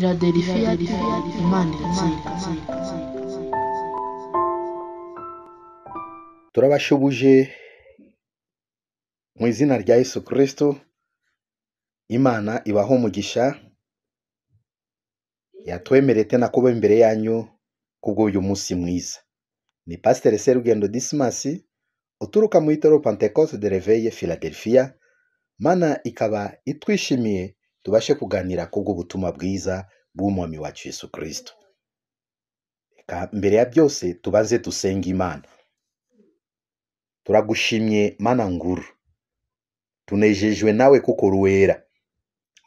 Philadelphia Imana iratsinda. Turabashubuje mu izina rya Yesu Kristo. Imana ibaho umugisha, yatwemereye tena kuba imbere yanyu kubw'uyu munsi mwiza. Ni Pasiteri Serugendo Dismas uturuka mu itorero Pentecote de Reveil Philadelphia. Mana ikaba itwishimiye tubashe kuganira kubw'ubutumwa bwiza bw'umwami wacu Yesu Kristo. Reka mbere ya byose tubanze dusenge Imana. Turagushimye Mana nguru, tunejejwe nawe kuko ruwera,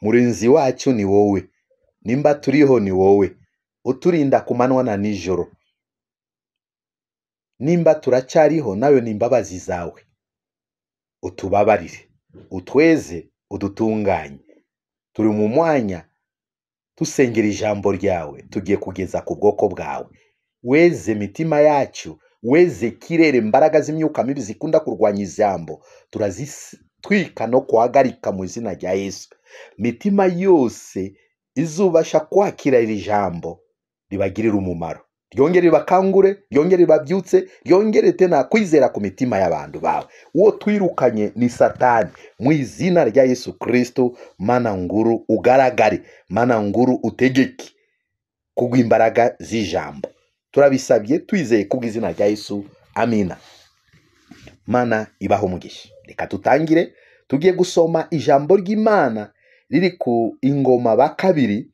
murinzi wacu ni wowe, nimba turiho ni wowe, uturinda ku manywa na nijoro, nimba turacyariho nawe ni imbabazi zawe, utubabarire, utweze, udutunganye. Turi mu mwanya tusengera ijambo ryawe tugiye kugeza ku bwoko bwawe. Weze imitima yacu, weze kirere, imbaraga z'imyuka mibi zikunda kurwanya ijambo turazitwika no kuhagarika mu izina rya Yesu. Mitima yose izubasha kwakira iri jambo ribagirire umumaro, ryongere ribakangure, ryongere ribabyutse, ryongere tena kwizera ku mitima y'abantu bawe. Uwo twirukanye ni Satani mu izina rya Yesu Kristo. Mana nguru ugaragare, Mana nguru utegeke kubw'imbaraga z'ijambo. Turabisabye twizeye kubw'izina rya Yesu, amina. Mana ibaho umugisha. Reka tutangire, tugiye gusoma ijambo ry'Imana riri ku Ingoma ba kabiri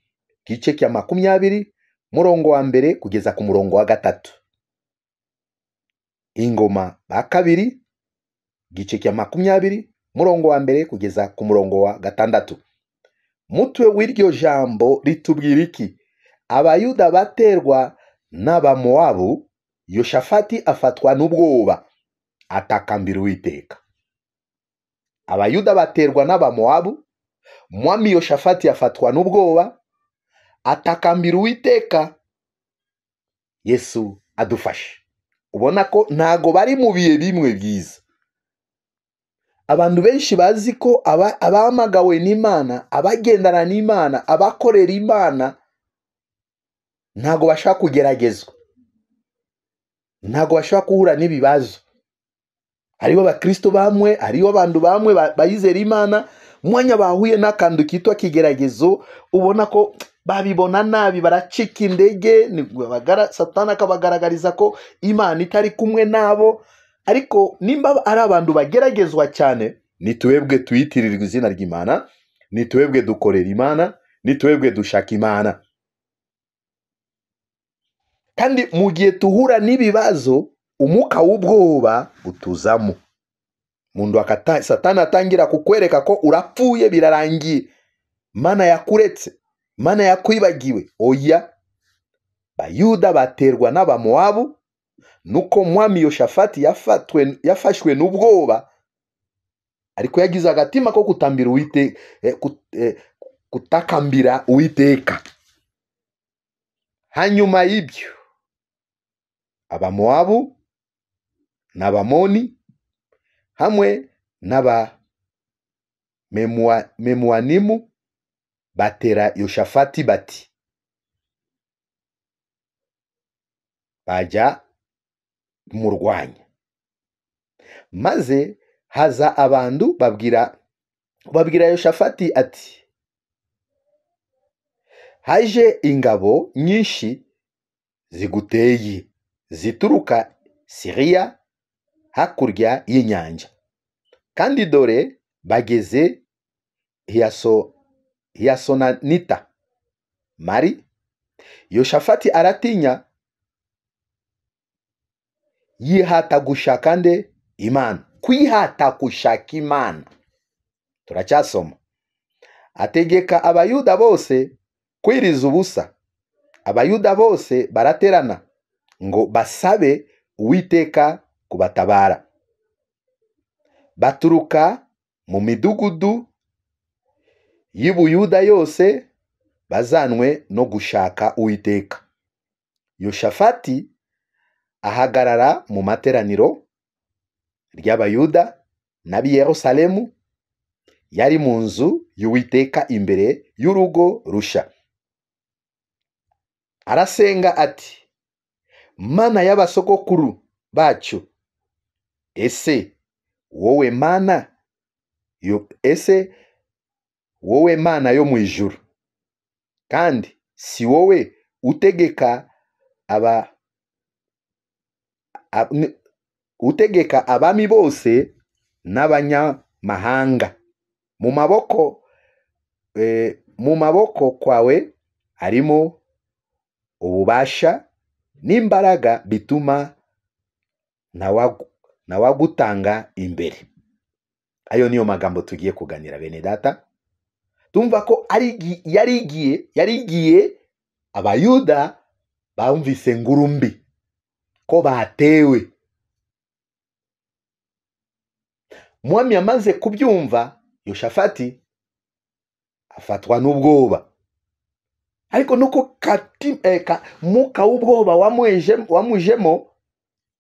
gice cya 20 murongo wa 1 kugeza ku murongo wa 3. Ingoma ba kabiri gice cya 20 murongo wa 1 kugeza ku murongo wa 6. Mutwe w'iryo jambo ritubwira iki? Abayuda baterwa n'Abamowabu, Yoshafati afatwa n'ubwoba atakambira Uwiteka. Abayuda baterwa n'Abamowabu, mwami Yoshafati afatwa n'ubwoba atakambira Uwiteka. Yesu adufashe. Ubona ko ntago bari mu bihe bimwe byiza. Abantu benshi bazi ko abahamagawe n'Imana, abagendana n'Imana, abakorera Imana ntago bashaka kugeragezwa, ntago bashaka guhura n'ibibazo. Hariho abakristo bamwe, hariho abantu bamwe bayizera Imana, mwanya bahuye n'akantu kitwa kigeragezo ubona ko babibona nabi, baracika indege, Satani akabagaragariza ko Imana itari kumwe nabo. Ariko nimba ari abantu bageragezwa cyane, ni twebwe tuyitirirwa izina ry'Imana, ni twebwe dukorera Imana, ni twebwe dushaka Imana. Kandi mu gihe tuhura n'ibibazo, umuka w'ubwoba utuzamo. Mundu Satani atangira kukwereka ko urapfuye, birarangiye, Mana yakuretse, Mana yakwibagiwe. Oya, Bayuda baterwa n'Abamowabu, nuko mwami Yoshafati yafashwe n'ubwoba, ariko yagize agatima ko kutambira Uwiteka, kutakambira Uwiteka. Hanyuma y'ibyo Abamowabu n'Abamoni hamwe n'aba Memuanimu batera Yoshafati bati, bajya murwanya. Maze haza abantu babwira Yoshafati ati, haje ingabo nyinshi ziguteye zituruka Siriya hakurya y'inyanja, kandi dore bageze Hiyasonanita mari. Yoshafati aratinya, yihata gushaka nde? Imana. Kwihata gushaka Imana. Turacyasoma. Ategeka Abayuda bose kwiriza ubusa. Abayuda bose baraterana ngo basabe Uwiteka kubatabara. Baturuka mu midugudu y'Ubuyuda yose bazanwe no gushaka Uwiteka. Yoshafati ahagarara mu materaniro ry'Abayuda n'ab'i Yerusalemu, yari mu nzu y'Uwiteka imbere y'urugo rusha. Arasenga ati: Mana y'abasogokuru bacu, ese wowe Mana yo, ese wowe Mana yo mu ijuru, kandi si wowe utegeka aba utegeka abami bose n'abanyamahanga mu maboko, mu maboko kwawe harimo ububasha n'imbaraga bituma ntawagutanga imbere. Ayo niyo magambo tugiye kuganira bene data. Tumva ko yarigiye Abayuda bumvise ngurumbi ko batewe. Mwami amaze kubyumva, Yoshafati afatwa n'ubwoba. Ariko nuko muka w'ubwoba wamujemo,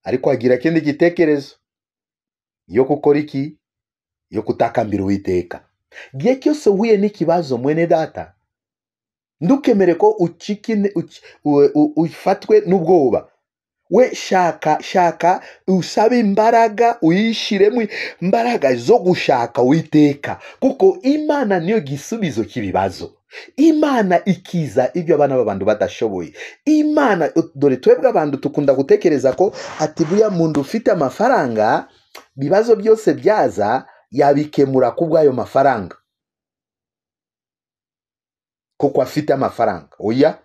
ariko agira ikindi gitekerezo yo gukora iki? Yo kutakambira Uwiteka. Gihe cyose uhuye n'ikibazo mwene data, ndukemere ko ufatwe n'ubwoba. We shaka usabe imbaraga, uyishiremo imbaraga zo gushaka Uwiteka, kuko Imana niyo gisubizo cy'ibibazo. Imana ikiza ibyo abana b'abantu badashoboye. Imana, dore twebwe abantu tukunda gutekereza ko ati buriya muntu ufite amafaranga ibibazo byose byaza yabikemura kubw'ayo mafaranga, kuko afite amafaranga. Oya,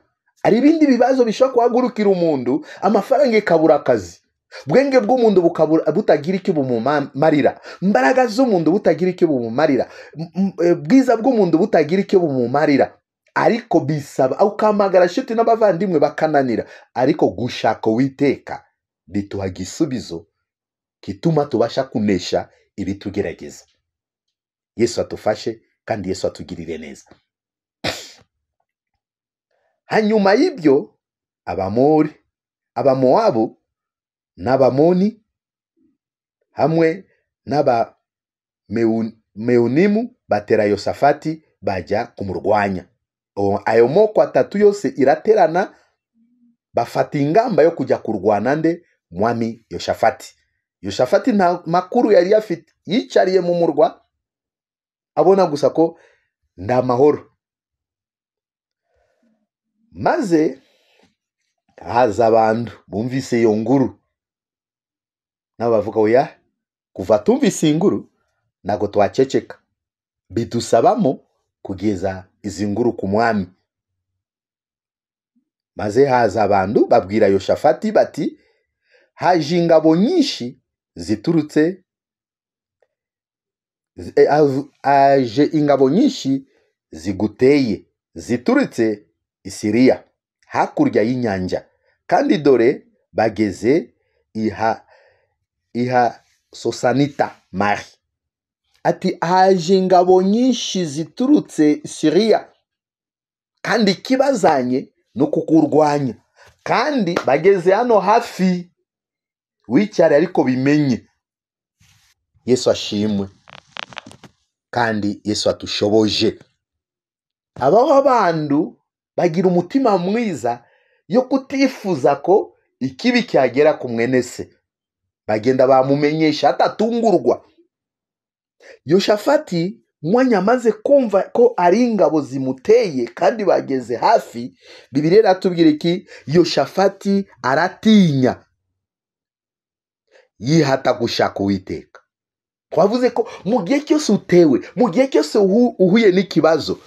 hari ibindi bibazo bishobora guhagurukira umuntu, amafaranga ikabura akazi, bwenge bw'umuntu bukabura butagira icyo bumumarira, imbaraga z'umuntu butagira icyo bumumarira, bwiza bw'umuntu butagira icyo bumumarira. Ariko bisaba ukamagara inshuti n'abavandimwe bakananira, ariko gushaka Uwiteka bituha igisubizo gituma tubasha kunesha ibitugerageza. Yesu atufashe kandi Yesu atugirire neza. Hanyuma y'ibyo, Abamori, Abamowabu n'Abamoni hamwe n'Abameunimu batera Yosafati bajya kumurwanya. Ayo moko atatu yose iraterana, bafata ingamba yo kujya kurwana nde? Mwami Yoshafati. Yoshafati nta makuru yari afite, yicariye mu murwa abona gusa ko nta mahoro. Maze haza abantu bumvise iyo nguru, nabo bavuga oya, kuva tumvise inguru ntago twaceceka, bidusabamo kugeza izi nguru ku mwami. Maze haza abantu babwira Yoshafati bati haje ingabo nyinshi ziturutse, haje ingabo nyinshi ziguteye ziturutse i Siriya hakurya y'inyanja, kandi dore bageze iha Sosanita Mari. Ati haje ingabo nyinshi ziturutse Siriya, kandi kibazanye no kukurwanya, kandi bageze hano hafi, wicare ariko bimenye. Yesu ashimwe kandi Yesu atushoboje. Abaho abantu bagira umutima mwiza yo kutifuza ko ikibi cyagera ku mwene se, bagenda bamumenyesha atatungurwa. Yoshafati mwanya amaze kumva ko ari ingabo zimuteye kandi bageze hafi, Bibiliya iratubwira iki? Yoshafati aratinya, yihata gushaka Uwiteka. Twavuze ko mu gihe cyose utewe, mu gihe cyose uhuye n'ikibazo,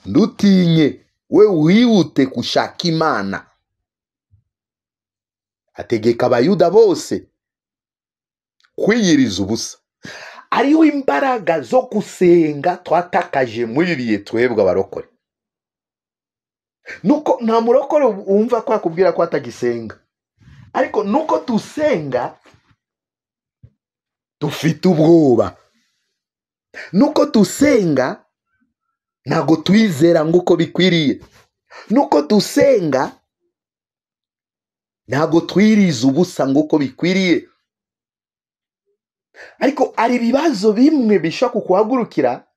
ndutinye, we wihute gushaka Imana. Ategeka Abayuda bose kwiyiriza ubusa. Ariho imbaraga zo gusenga twatakaje muri bihe twebwe abarokore. Nuko nta murokore wumva ko akubwira ko atagisenga, ariko nuko tusenga dufite ubwoba, nuko tusenga ntago twizera nguko bikwiriye, nuko dusenga ntago twiriza ubusa nguko bikwiriye. Ariko ari ibibazo bimwe bishobora kukuhagurukira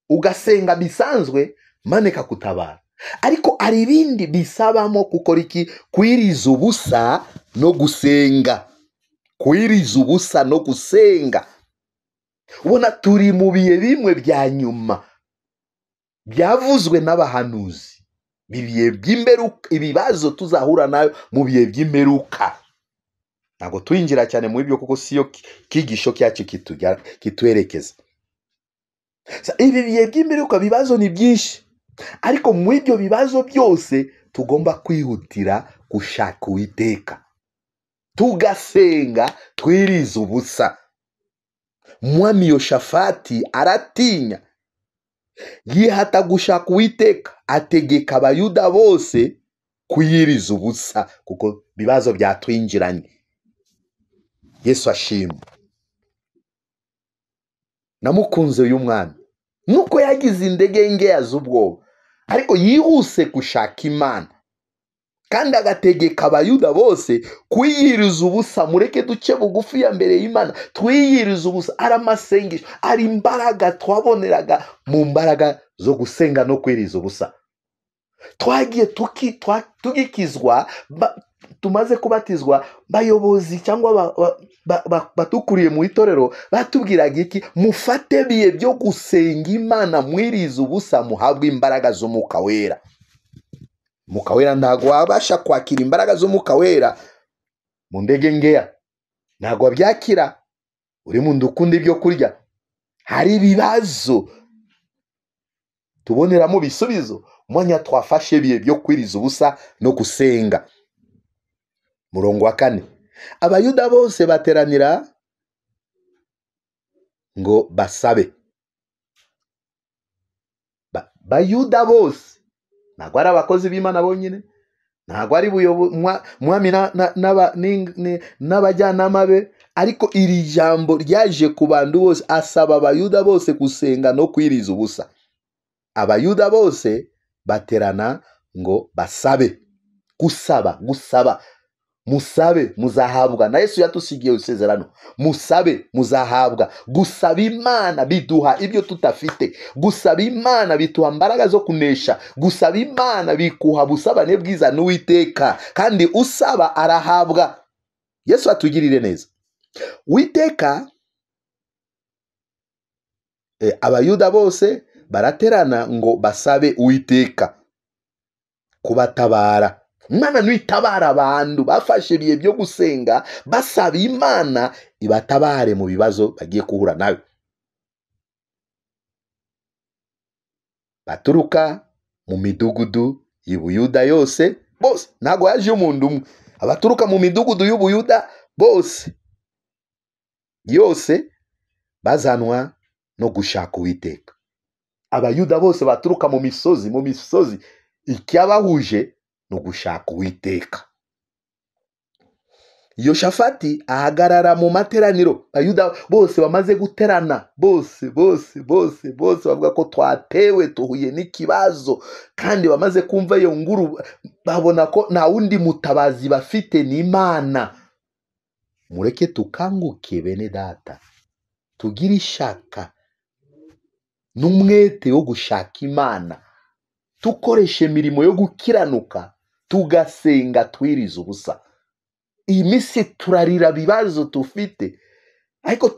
ugasenga bisanzwe, Imana ikakutabara. Ariko hari ibindi bisabamo gukora iki? Kwiriza ubusa no gusenga. Kwiriza ubusa no gusenga. Ubona turi mu bihe bimwe bya nyuma byavuzwe n'abahanuzi, ibihe by'imperuka, ibibazo tuzahura nayo mu bihe by'imperuka. Ntabwo twinjira cyane muri byo kuko siyo kigisho cyacu kitwerekeza. Ibi bihe by'imperuka ibibazo ni byinshi, ariko muri ibyo bibazo byose tugomba kwihutira gushaka Uwiteka, tugasenga twiriza ubusa. Mwami Yoshafati aratinya, yihata gushaka Uwiteka, ategeka Abayuda bose kuyiriza ubusa kuko ibibazo byatwinjiranye. Yesu ashimwe. Namukunze uyu mwana nuko yagize indege nkeya z'ubwoba, ariko yihuse gushaka Imana kandi agategeka Abayuda bose kwiyiriza ubusa. Mureke duce bugufi ya mbere y'Imana, twiyiriza ubusa. Ari amasengesho, ari imbaraga twaboneraga mu mbaraga zo gusenga no kwiriza ubusa. Twagiye tugikizwa, tumaze kubatizwa, bayobozi cyangwa batukuriye mu itorero batubwiraga iki? Mufate biye byo gusenga Imana, mwiriza ubusa, muhabwe imbaraga z'Umwuka Wera. Umwuka Wera ntabwo wabasha kwakira imbaraga z'Umwuka Wera mu ndege nkeya, ntabwo wabyakira uri mu ndukunda ibyo kurya. Hari ibibazo tuboneramo ibisubizo mwanya twafashe biye byo kwiriza ubusa no gusenga. Murongo wa 4, Abayuda bose bateranira ngo basabe. Bayuda bose ntabwo ari abakozi b'Imana bonyine, ntabwo ari mwami n'abajyanama be, ariko iri jambo ryaje ku bantu bose, asaba Abayuda bose gusenga no kwiriza ubusa. Abayuda bose baterana ngo basabe. Gusaba, gusaba. Musabe muzahabwa. Na Yesu yatusigiye isezerano, musabe muzahabwa. Gusaba Imana biduha ibyo tutafite. Gusaba Imana bituha imbaraga zo kunesha. Gusaba Imana bikuha busabane bwiza n'Uwiteka, kandi usaba arahabwa. Yesu atugirire neza. Uwiteka, Abayuda bose baraterana ngo basabe Uwiteka kubatabara. Imana nitabara abantu bafashe ibihe byo gusenga basaba Imana ibatabare mu bibazo bagiye kuhura nawe. Baturuka mu midugudu y'Ubuyuda yose bose, ntago yaje umuntu umwe. Abaturuka mu midugudu y'Ubuyuda bose yose bazanwa no gushaka Uwiteka. Abayuda bose baturuka mu misozi, mu misozi, icyabahuje no gushaka Uwiteka. Yoshafati ahagarara mu materaniro. Abayuda bose bamaze guterana, bose bose bose bose bavuga ko twatewe, tuhuye n'ikibazo, kandi bamaze kumva iyo nguru babona ko nta wundi mutabazi bafite ni Imana. Mureke tukanguke bene data, tugire ishaka n'umwete wo gushaka Imana, tukoreshe imirimo yo gukiranuka, tugasenga twiriza ubusa. Iyi minsi turarira bibazo tufite, ariko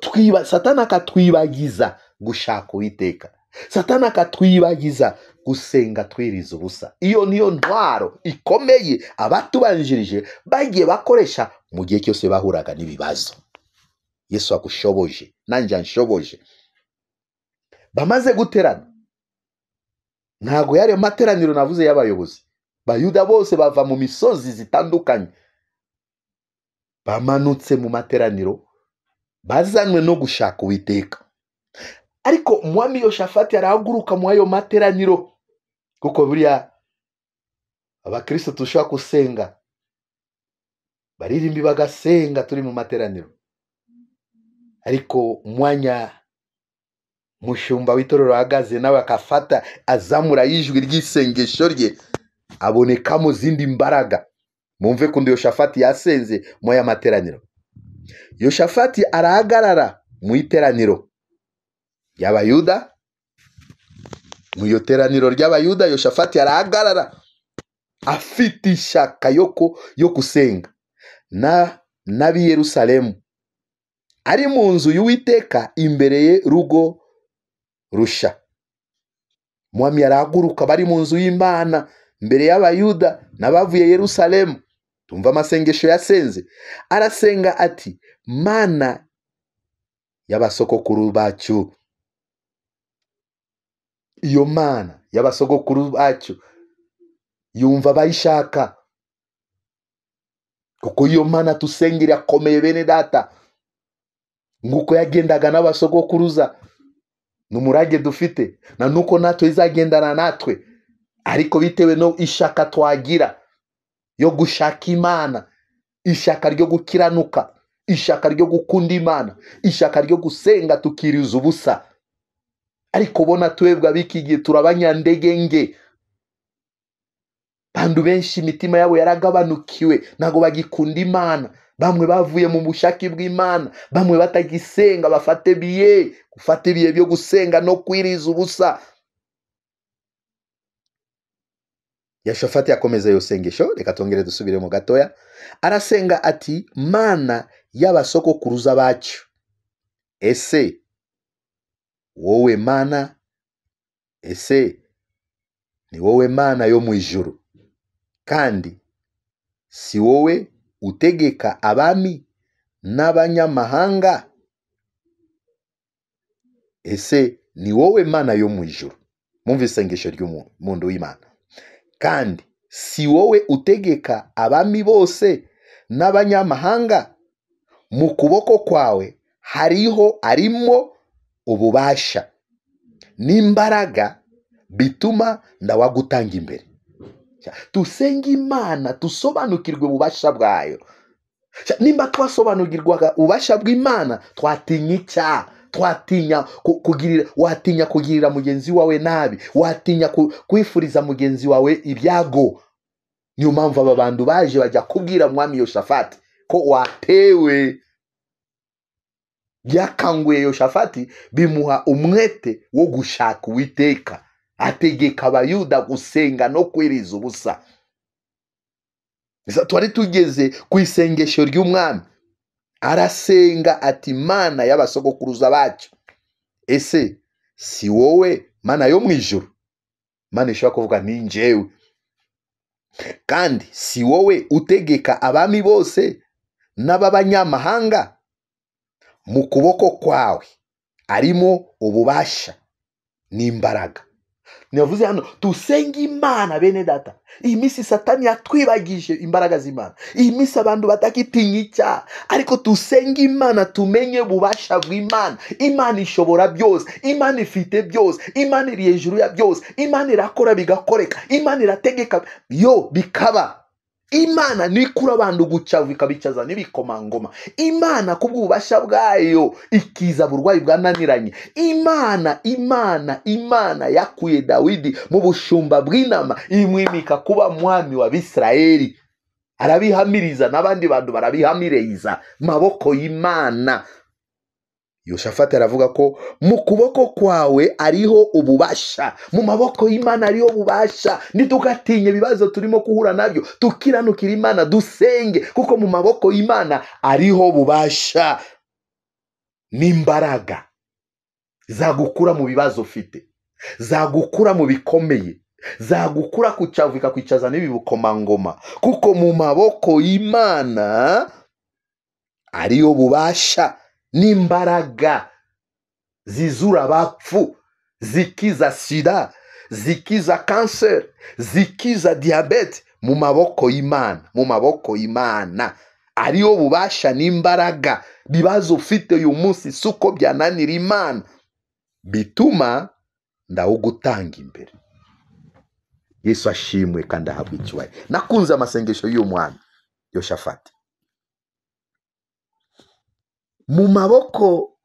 Satani akatwibagiza gushaka Uwiteka. Satani akatwibagiza gusenga twiriza ubusa. Iyo niyo ntwaro ikomeye abatubanjirije bagiye bakoresha mu gihe cyose bahuraga n'ibibazo. Yesu agushoboje, nanjye anshoboje. Bamaze guterana, ntago yari amateraniro navuze y'abayobozi. Bayuda bose bava mu misozi zitandukanye, bamanutse mu materaniro bazanwe no gushaka Uwiteka. Ariko Umwami Yoshafati arahaguruka mu ayo materaniro, kuko buriya abakristo tushobora gusenga, baririmbi bagasenga turi mu materaniro, ariko umwanya mushumba w'itorero ahagaze nawe akafata azamura ijwi ry'isengesho rye, abonekamo zindi mbaraga. Mumve kundi Yoshafati yasenze mu aya materaniro. Yoshafati arahagarara mu iteraniro ry'Abayuda, Mu iyo teraniro ry'Abayuda, Yoshafati arahagarara afite ishaka yo gusenga n'ab'i Yerusalemu, ari mu nzu y'Uwiteka imbere ye rugo rusha. Mwami arahaguruka bari mu nzu y'Imana imbere y'Abayuda n'abavuye Yerusalemu. Tumva amasengesho yasenze. Arasenga ati: Mana y'abasogokuru bacu, iyo Mana y'abasogokuru bacu yumva bayishaka, kuko iyo Mana tusengera akomeye bene data, nguko yagendaga n'abasogokuruza, n'umurage dufite na nuko natwe izagendana natwe, ariko bitewe no ishaka twagira yo gushaka Imana, ishaka ryo gukiranuka, ishaka ryo gukunda Imana, ishaka ryo gusenga tukiriza ubusa. Ariko bona twebwe ab'iki gihe turabanyandegenge, bantu benshi imitima yabo yaragabanukiwe, ntago bagikunda Imana. Bamwe bavuye mu bushake bw'Imana, bamwe batagisenga, bafate biye, gufata ibihe byo gusenga no kwiriza ubusa. Yoshafati yakomeza iyo sengesho, reka tongere dusubiremo gatoya. Arasenga ati: Mana y'abasogokuruza bacu, ese wowe Mana, ese ni wowe Mana yo mu ijuru, kandi si wowe utegeka abami n'abanyamahanga? Ese ni wowe Mana yo mu ijuru? Mumva isengesho ry'umuntu w'Imana. Kandi si wowe utegeka abami bose n'abanyamahanga? Mu kuboko kwawe hariho arimo ububasha n'imbaraga bituma ndawagutanga imbere. Tusenge Imana tusobanukirwe ububasha bwayo. Nimba twasobanukirwaga ububasha bw'Imana, twatinya icyaha, twatinya kugirira, watinya kugirira mugenzi wawe nabi, watinya kwifuriza mugenzi wawe ibyago. Niyo mpamvu aba bantu baje bajya kubwira mwami Yoshafati ko watewe. Byakanguye Yoshafati, bimuha umwete wo gushaka Uwiteka, ategeka Abayuda gusenga no kwiriza ubusa. Twari tugeze ku isengesho ry'umwami. Arasenga ati: Mana y'abasogokuruza bacu, ese si wowe Mana yo mu ijuru? Mana ishobora kuvuga ni njyewe. Kandi si wowe utegeka abami bose n'ab'abanyamahanga? Mu kuboko kwawe arimo ububasha n'imbaraga. Navuze hano tusenge Imana bene data. Iyi minsi Satani yatwibagije imbaraga z'Imana, iyi minsi abantu batakitinya icyaha, ariko tusenge Imana tumenye ububasha bw'Imana. Imana ishobora byose, Imana ifite byose, Imana iri hejuru ya byose, Imana irakora bigakoreka, Imana irategeka yo bikaba. Imana nikura abantu gucavu ikabicaza n'ibikomangoma. Imana kubw'ububasha bwayo ikiza burwayi bwananiranye. Imana, Imana, Imana yakuye Dawidi mu bushumba bw'intama imwimika kuba mwami wa Bisirayeli. Arabihamiriza n'abandi bantu barabihamiriza maboko y'Imana. Yoshafati aravuga ko mu kuboko kwawe ariho ububasha, mu maboko y'Imana ariho ububasha. Ntitugatinye ibibazo turimo guhura nabyo, tukiranukira Imana, dusenge, kuko mu maboko y'Imana ariho ububasha n'imbaraga zagukura mu bibazo ufite, zagukura mu bikomeye, zagukura kucavu ikakwicaza n'ibikomangoma, kuko mu maboko y'Imana ariyo bubasha n'imbaraga zizura abapfu, zikiza sida, zikiza kanseri, zikiza diyabete. Mu maboko y'Imana, mu maboko y'Imana ariyo bubasha n'imbaraga. Bibazo ufite uyu munsi suko byananira Imana, bituma ndawugutanga imbere. Yesu ashimwe kandi ahabwe icyubahiro. Nakunze amasengesho y'uyu mwana Yoshafati. Mu maboko,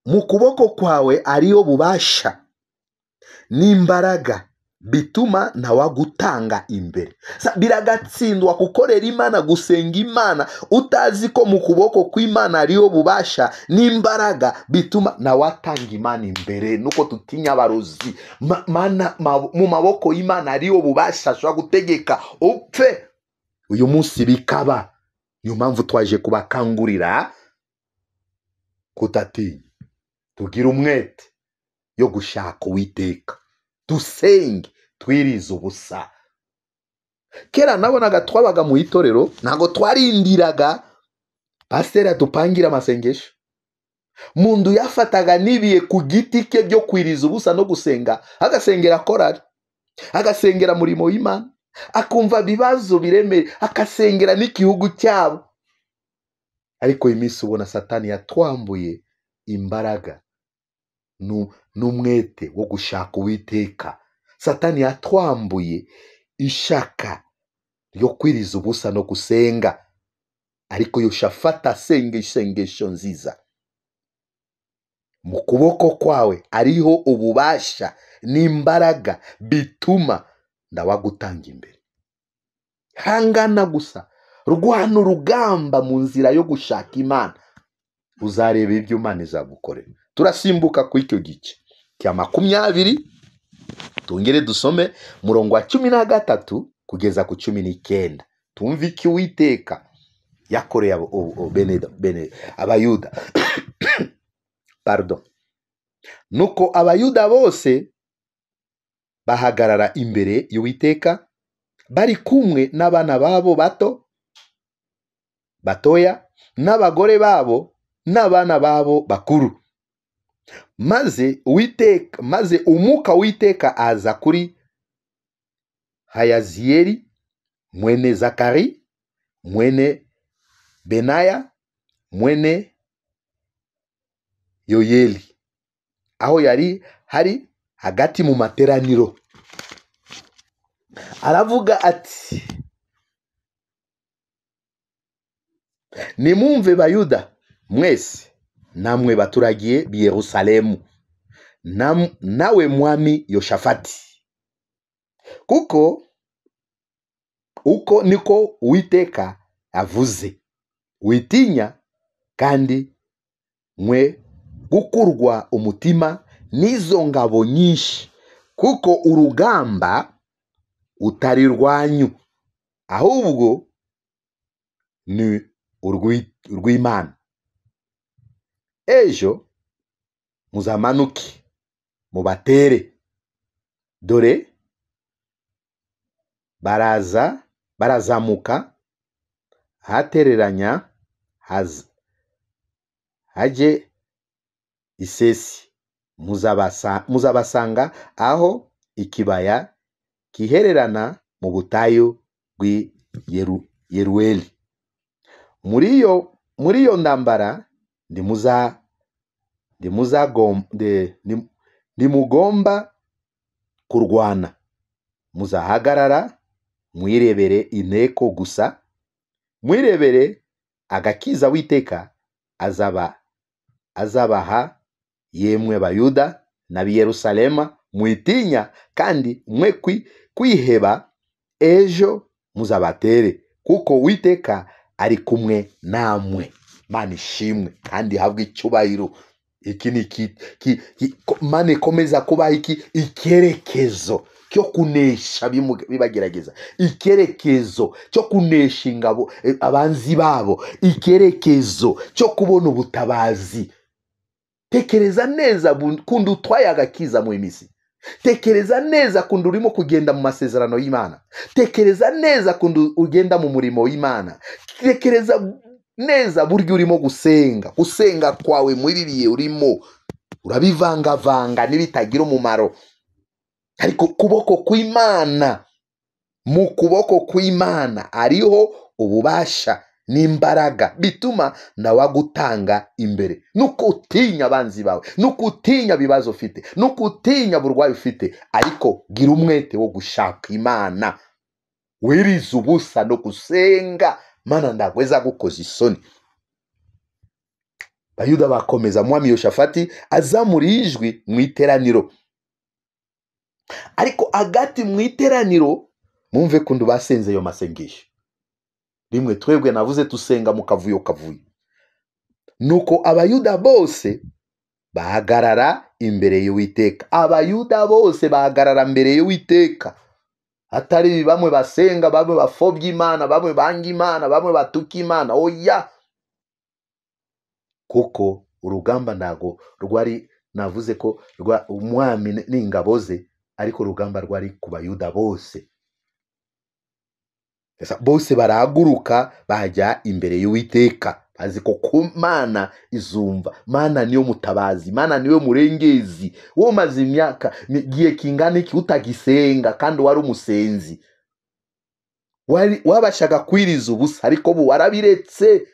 mu kuboko kwawe ariyo bubasha n'imbaraga Bituma ntawagutanga imbere. Biragatsindwa gukorera Imana, gusenga Imana utazi ko mu kuboko kw'Imana ariyo bubasha n'imbaraga bituma ntawatanga Imana imbere. Nuko tutinya abarozi, mu maboko y'Imana ariyo bubasha, ashobora gutegeka upfe uyu munsi bikaba. Niyo mpamvu twaje kubakangurira kutatinya, tugira umwete yo gushaka Uwiteka, dusenge twirize ubusa. Kera nabonaga twabaga mu itorero, ntabwo twarindiraga pasiteri adupangira amasengesho. Mundu yafataga n'ibiye ku giti ke byo kwiriza ubusa no gusenga, agasengera korari, agasengera murimo w'Imana, akumva ibibazo biremere, akasengera n'igihugu cyabo. Ariko iminsi ubona Satani yatwambuye imbaraga n'umwete wo gushaka Uwiteka. Satani yatwambuye ishaka ryo kwiriza ubusa no gusenga. Ariko Yoshafata asenga isengesho nziza, mu kuboko kwawe ariho ububasha n'imbaraga bituma ndawagutanga imbere. Hangana gusa, rwana urugamba mu nzira yo gushaka Imana, uzareba ibyo Imana izagukorera. Turasimbuka ku icyo gice cya 20, tongere dusome murongo wa 13 kugeza ku 19, tumve icyo Uwiteka yakoreye Abayuda. Pardon. Nuko Abayuda bose bahagarara imbere y'Uwiteka bari kumwe n'abana babo bato batoya n'abagore babo n'abana babo bakuru. Maze Uwiteka, maze umwuka w'Uwiteka aza kuri Hayazieli mwene Zakari mwene Benaya mwene Yoyeli, aho yari hari hagati mu materaniro. Aravuga ati, nimumve Bayuda mwese namwe baturagiye b'i Yerusalemu, nawe mwami Yoshafati, kuko uko niko Uwiteka avuze, witinya kandi mwe gukurwa umutima n'izo ngabo nyinshi, kuko urugamba utari rwanyu, ahubwo ni urw'Imana. Ejo muzamanuke mubatere, dore barazamuka hatereranya haje isesi, muzabasanga aho ikibaya kihererana mu butayu bw'i Yerueli. Muri iyo ntambara ntimugomba kurwana, muzahagarara mwirebere inteko gusa, mwirebere agakiza Uwiteka azabaha yemwe Bayuda n'ab'i Yerusalemu. Mwitinya kandi mwe kwiheba, ejo muzabatere, kuko Uwiteka ari kumwe namwe. Mana ishimwe kandi ihabwe icyubahiro. Iki ni Mana ikomeza kubaha iki icyerekezo cyo kunesha bibagerageza, icyerekezo cyo kunesha ingabo abanzi babo, icyerekezo cyo kubona ubutabazi. Tekereza neza kundi utwaye agakiza mu misi. Tekereza neza kundi urimo kugenda mu masezerano y'Imana. Tekereza neza kundi ugenda mu murimo w'Imana. Tekereza neza buryo urimo gusenga. Gusenga kwawe muri biye urimo urabivangavanga n'ibitagira umumaro. Ariko kuboko kw'Imana, mu kuboko kw'Imana ariho ububasha n'imbaraga bituma nawagutanga imbere. Nuko utinya abanzi bawe, nuko utinya bibazo ufite, nuko utinya burwayi ufite, ariko gira umwete wo gushaka Imana, wirize ubusa no gusenga. Mana ndagweza gukoza isoni. Bayuda bakomeza mwami Yoshafati azamura ijwi mu iteraniro. Ariko agati mu iteraniro mumve kundu basenze yo masengesho. Rimwe twebwe navuze tusenga mu kavuyo kavuyo. Nuko abayuda bose bahagarara imbere y'Uwiteka. Abayuda bose bahagarara imbere y'Uwiteka. Atari bamwe basenga, bamwe bafobya Imana, bamwe banga Imana, bamwe batuka Imana. Oya, kuko urugamba ntago rwari, navuze ko rwa umwami n'ingabo ze, ariko urugamba rwari ku bayuda bose. Bose barahaguruka bajya imbere y'Uwiteka, bazi ko ku Mana izumva. Mana niyo mutabazi, Mana niyo murengezi. Wowe umaze imyaka gihe kingana iki utagisenga kandi wari umusenzi, wabashaga kwiriza ubusa, ariko ubu warabiretse,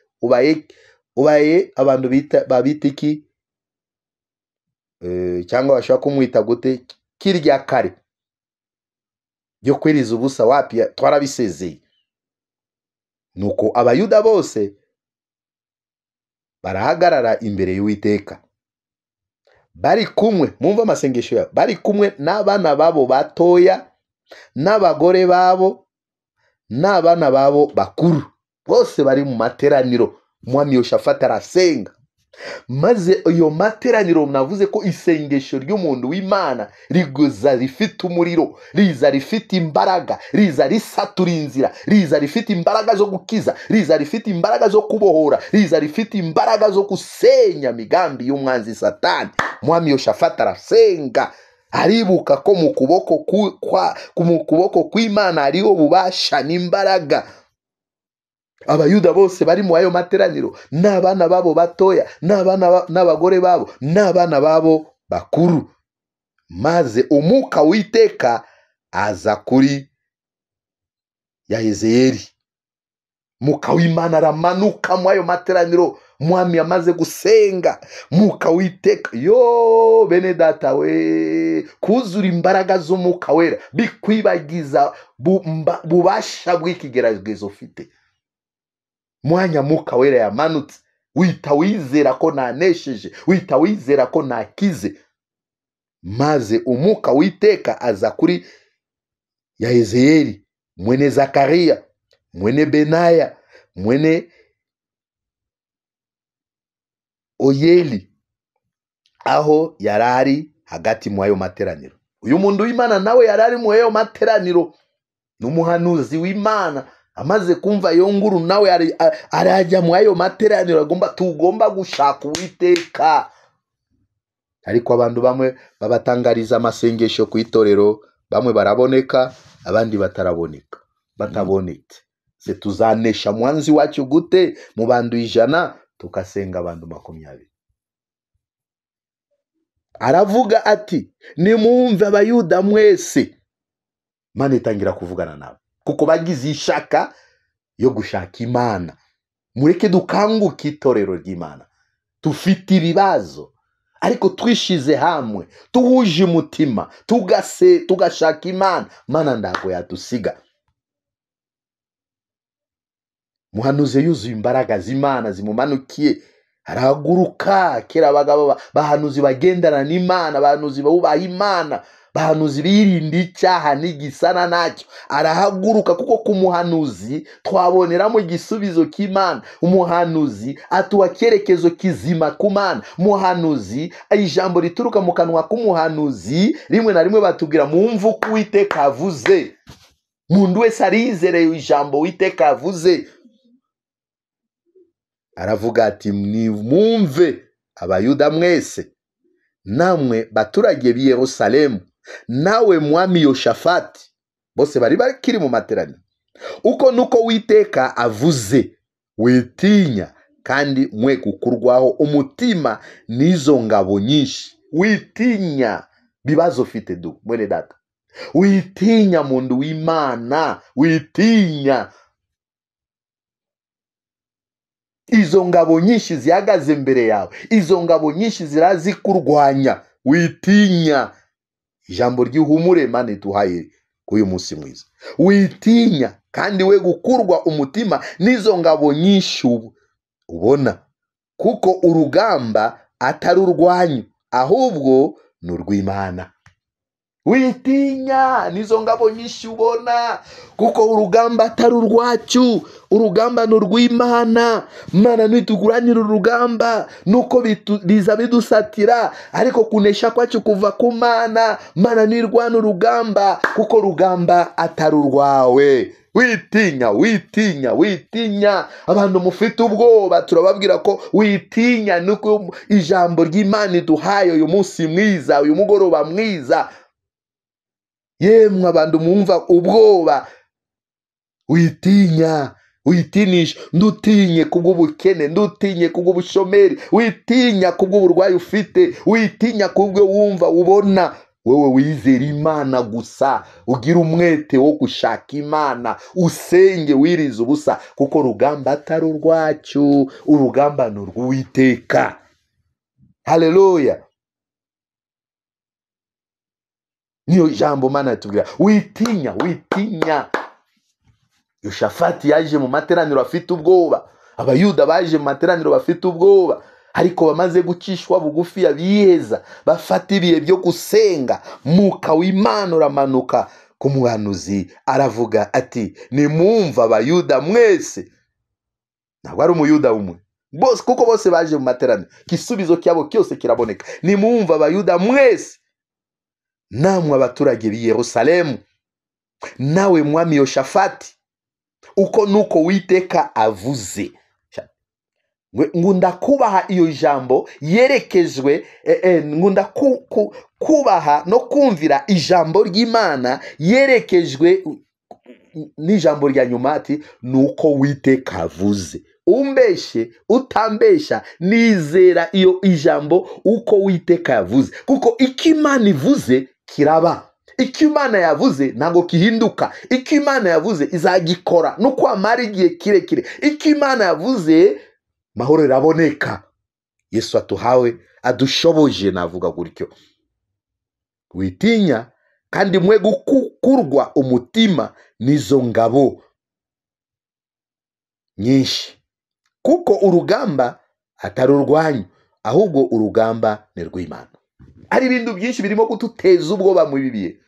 ubaye abantu babita iki, cyangwa bashobora kumwita gute, kirya kare byo kwiriza ubusa, wapi, twarabisezeye. Nuko abayuda bose barahagarara imbere y'Uwiteka bari kumwe, mumva amasengesho yabo, bari kumwe n'abana babo batoya n'abagore babo n'abana babo bakuru, bose bari mu materaniro. Umwami Yoshafati arasenga, maze iyo materaniro navuze ko isengesho ry'umuntu w'Imana riguza rifite umuriro, riza rifite imbaraga, riza risatura inzira, riza rifite imbaraga zo gukiza, riza rifite imbaraga zo kubohora, riza rifite imbaraga zo gusenya migambi y'umwanzi Satani. Umwami Yoshafati arasenga, aribuka ko mu kuboko kw'Imana hariho bubasha n'imbaraga. Abayuda bose bari mu ayo materaniro, n'abana babo batoya, n'abana n'abagore babo, n'abana babo bakuru. Maze umwuka w'Iteka aza kuri Yahezeyeli. Mwuka w'Imana aramanuka mu ayo materaniro mwami yamaze gusenga. Mwuka w'Iteka, yo bene data we, kuzura imbaraga z'umwuka wera bikwibagiza bubasha bw'ikigeragezo ufite. Mwanya mwuka wera yamanutse, wita wizera ko nanesheje, wita wizera ko nakize. Maze umwuka w'Iteka aza kuri Yahezeyeli mwene Zakariya mwene Benaya mwene Oyeli, aho yarari hagati mu ayo materaniro. Uyu muntu w'Imana nawe yarari mu ayo materaniro, n'umuhanuzi w'Imana. Amaze kumva iyo nguru nawe arajya mu ayo materaniro, tugomba gushaka Uwiteka. Ariko abantu bamwe babatangariza amasengesho ku itorero, bamwe baraboneka abandi bataraboneka, batabonetse. Se tuzanesha mwanzi wacu gute mu bantu 100 tukasenga abantu 20? Aravuga ati nimumve abayuda mwese. Imana itangira kuvugana nabo kuko bagize ishaka yo gushaka Imana. Mureke dukanguke itorero ry'Imana. Tufite ibibazo ariko twishize hamwe, tuhuje umutima, tugashaka Imana. Mana ndago yadusiga. Muhanuzi yuzuye imbaraga z'Imana zimumanukiye, arahaguruka. Kera abagabo bahanuzi bagendana n'Imana, bahanuzi bubaha Imana, bahanuzi birinda icyaha n'igisana nacyo. Arahaguruka kuko ku muhanuzi twaboneramo igisubizo cy'Imana. Umuhanuzi atuha cyerekezo kizima ku Mana. Muhanuzi, ijambo rituruka mu kanwa k'umuhanuzi rimwe na rimwe batubwira mumve uko Uwiteka avuze. Umuntu wese arizereye ijambo Uwiteka avuze. Aravuga ati nimumve abayuda mwese, namwe baturage b'i Yerusalemu, nawe mwami Yoshafati. Bose bari bakiri mu materaniro. Uko nuko Uwiteka avuze, witinya kandi mwe gukurwaho umutima n'izo ngabo nyinshi. Witinya bibazo ufite du mwene data, witinya mundu w'Imana, witinya izo ngabo nyinshi zihagaze imbere yawe, izo ngabo nyinshi zirazikurwanya. Witinya. Ijambo ry'ihumure Imana iduhaye k'uyu munsi mwiza. Witinya kandi we gukurwa umutima n'izo ngabo nyinshi ubona, kuko urugamba atari urwanyu ahubwo ni urw'Imana. Witinya nizo ngabo nyinshi ubona, kuko urugamba atari urwacu, urugamba ni urw'Imana. Imana ntituguranira urugamba, nuko biza bidusatira, ariko kunesha kwacu kuva ku Mana. Mana nirwana urugamba, kuko urugamba atari urwawe. Witinya, witinya, witinya. Abantu mufite ubwoba turababwira ko witinya, nuko ijambo ry'Imana iduhaye uyu munsi mwiza, uyu mugoroba mwiza. Yemwe abantu mwumva ubwoba, witinya, witinisha. Ndutinye kubw'ubukene, ndutinye kubw'ubushomeri, witinya kubw'uburwayi ufite, witinya kubwo wumva ubona. Wewe wizera Imana gusa, ugira umwete wo gushaka Imana, usenge wirize ubusa, kuko urugamba atari urwacu, urugamba ni urw'Uwiteka. Haleluya. Niyo jambo Mana yatubwira, witinya, witinya. Yoshafati yaje mu materaniro afite ubwoba, Abayuda baje mu materaniro bafite ubwoba, ariko bamaze gucishwa bugufi abiheza, bafata ibihe byo gusenga. Mwuka w'Imana uramanuka ku muhanuzi, aravuga ati nimwumva Abayuda mwese. Ntabwo ari Umuyuda umwe bose, kuko bose baje mu materaniro, igisubizo cyabo cyose kiraboneka. Nimwumva Abayuda mwese, namwe abaturage b'i Yerusalemu, nawe mwami Yoshafati, uko nuko Uwiteka avuze. Ngunda kubaha iyo jambo yerekejwe, ngunda kubaha no kumvira ijambo ry'Imana yerekejwe n'ijambo rya nyuma ati nuko Uwiteka avuze. Umbeshe utambesha, nizera iyo ijambo uko Uwiteka yavuze, kuko icyo Imana ivuze kiraba. Icyo Imana yavuze ntabwo kihinduka. Icyo Imana yavuze izagikora nuko amara igihe kirekire. Icyo Imana yavuze mahoro iraboneka. Yesu atuhawe adushoboje, navuga gutyo. Witinya kandi mwe gukurwa umutima n'izo ngabo nyinshi, kuko urugamba atari urwanyu, ahubwo urugamba ni rw'Imana. Hari ibintu byinshi birimo kuduteza ubwoba mu bibiye.